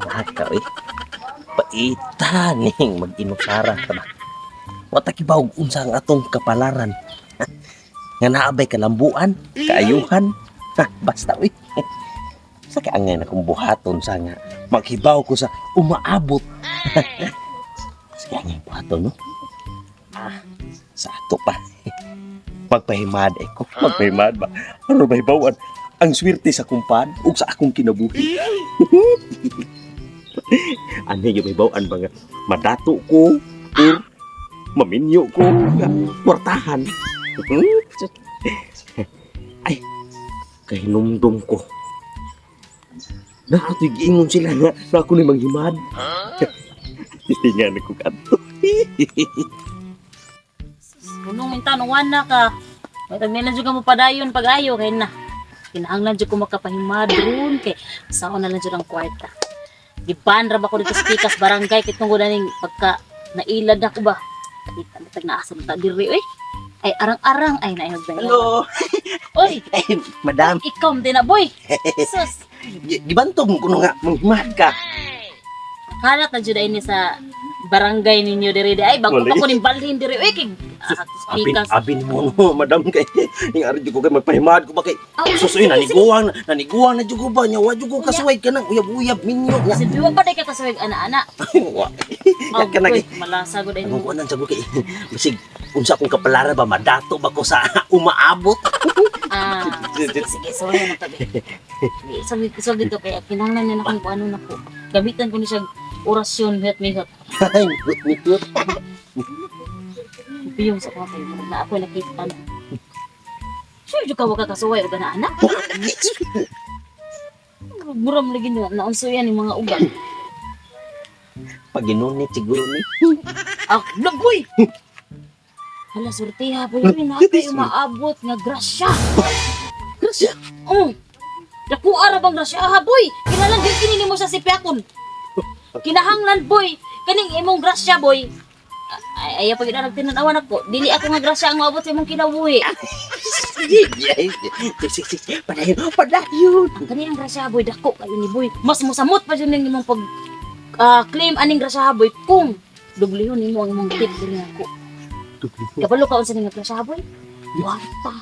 Nakaw eh. Paita ning mag-inusara ka ba. Wata kibawg unsa ang atong kapalaran. Nga naabay kalambuan, kaayuhan. Ha, basta uy. Sa kaangay na kong buhaton sa nga maghibaw ko sa umaabot. Sa kaangay buhaton no? Ah, sa ato pa. Magpahimad eh ko. Magpahimad ba? Ano ba hibawan? Ang swerte sa kumpad ug sa akong kinabuhi. Ano yung hibawan ba nga? Madato ko or maminyo ko nga kwartahan. Ay, kahinumdum ko. Naatoy giingon sila nga na ako ni manghimad. Titingan ko kadto. Punong minta nung na ka. May tag nila jud ka mo padayon pag ayo kay na. Kinahanglan jud ko makapahimad ron kay sao na lang jud ang kwarta. Giban ra ba ko dito sa Pikas barangay kay tungod aning pagka nailad ako ba. Kita na tag naasa ta diri oy. Ay arang-arang ay naayog ba. Hello. Oy, Ay, madam. ikaw din na boy. Sus, Gibantog mo kuno nga manghimad ka. kalat na jud ay ni sa barangay ninyo diri di ay bago Wala. pa ko ning balhin diri oy kay ah, Abin, Pikas. abin mo no, madam kay ning ari jud ko kay magpahimad ko ba kay Ah, susuy sige, sige. naniguang naniguang na jud ko ba nya wa jud ko kasuway ka nang uyab-uyab minyo nga. Kasi wa pa day ka kasuweg ana-ana. Wa. Ya ka na Agoy, kay malasa gud ay Anong kuanan sa ko kay basig unsa akong kapalara ba madato ba ko sa umaabot. Ah, sige, sige, sorry na tabi. Sige, sige, dito kaya kinahanglan niya na kung ano na po. Gamitan ko ni siya orasyon mihot-mihot. Ay, mikot. Piyong sa ko kayo na ako nakita na. Sure, jud ka wa ka kasuway og ana anak. Muram lagi niyo naunso yan yung mga ugat. Paginunit siguro ni. Ah, lagoy! Hala, surtiha po yun. Na kayo maabot nga grasya. Grasya. Oh, Nakuha ra bang grasya ha, boy? Kinalang dili kini nimo siya si Piakon. Kinahanglan, boy. Kaning imong grasya, boy. Ay, ayaw pag inarag tinanawan ako. Dili ako nga grasya ang maabot sa imong kinabuhi. Sige, sige, sige. Padayon, padayon. Ang kani ang grasya, boy, dako kayo ni boy. Mas mosamot pa jud ning imong pag claim aning grasya, boy, kung dublihon nimo ang imong tip dili ako. Kabalo ka unsa ning grasya, boy? Kwarta.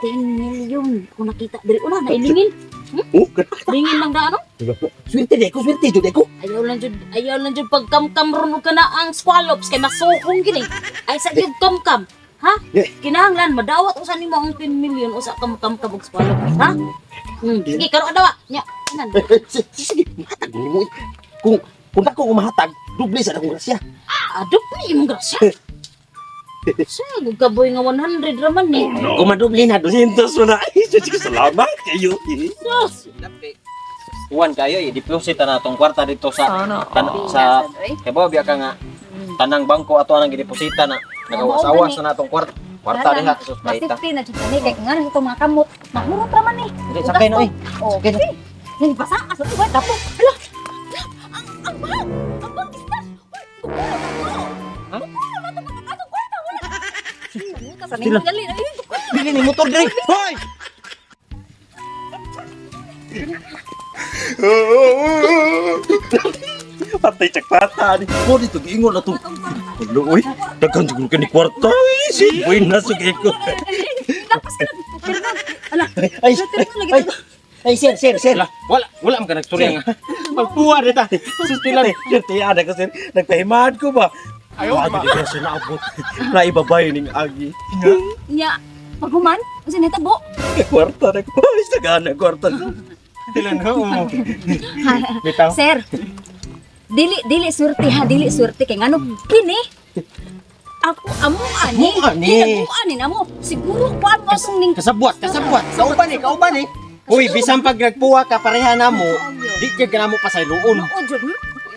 10 million. Kung nakita diri una nailingin. Oh, Lingin lang da ano? swerte di ko, swerte jud ko. Ayaw lang jud pagkamkam ron og kana ang squalops kay masukong gini. Ay sa gyud kamkam. Ha? Eh. Kinahanglan madawat usa nimo ang 10 million usa ka mokamkam og squalops, ha? Sige, karon dawa. Nya, tanan. Sige, sige, mahatag nimo. Kung ako umahatag, doble sa akong grasya. Adop ni imong grasya. Sa gud ka boy nga 100 ra man ni. Kung madoble na, 200 mo na. Ay, sige, salamat kayo. Sus. Uwan kayo eh, deposit na atong kwarta dito sa sa kay ba biya ka nga tanang bangko ato ang gideposita na nagawas-awas na atong kwarta. Kwarta diha sus Mas baita. 50 na jud ni kay nga sa itong mga kamot. Mahurot ra man ni. Dili sakay no eh. Oh, Sakay na. Nang basa asa to tapo. Hala. Ang ang bag. Ang bag istas. Uy, kukulo na to. Ha? Kukulo na to mga katong kwarta wala. Sa Sila. dali na yun. Dili ni motor diri. Hoy! Patay tsak pata ni. Mo dito giingon atong. Hello, oy. Daghan siguro kani kwarta. Ay, si buena sa ko. Lapas ka na dito. Fernand. Ala. Ay, ay, ay. Ay, sir, sir, sir. Wala wala wala man ka nagstorya nga. Magpuwa dita. Sus tila ni. Sir, tiyan ako, sir. Nagpahimad ko ba? Ayaw ba? Agi, di siya naabot. Naibabay ning agi. Nya paghuman, unsa nahitabo? Kwarta na ko. Ay, sagana, kwarta. Tila no. Bitaw. Sir. Dili dili swerte ha, dili swerte kay ngano kini ako amo ani. Amo ani. Hinaguan ani namo. Siguro kuan mo atong ning Kasabwat, kasabwat. Kauban eh, kauban eh. Uy, bisan pag nagpuwa ka pareha namo, di gyud ka namo pasayloon. Mao jud.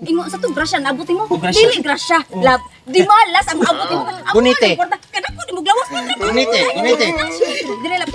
Ingo sa to grasya naabot mo. Oh, grasya. Dili grasya. Lab. Di malas ang maabot mo. Amo Gunite. ani, kwarta. Kada ko di mo glawas pa. Gunite, gunite. Dire lang.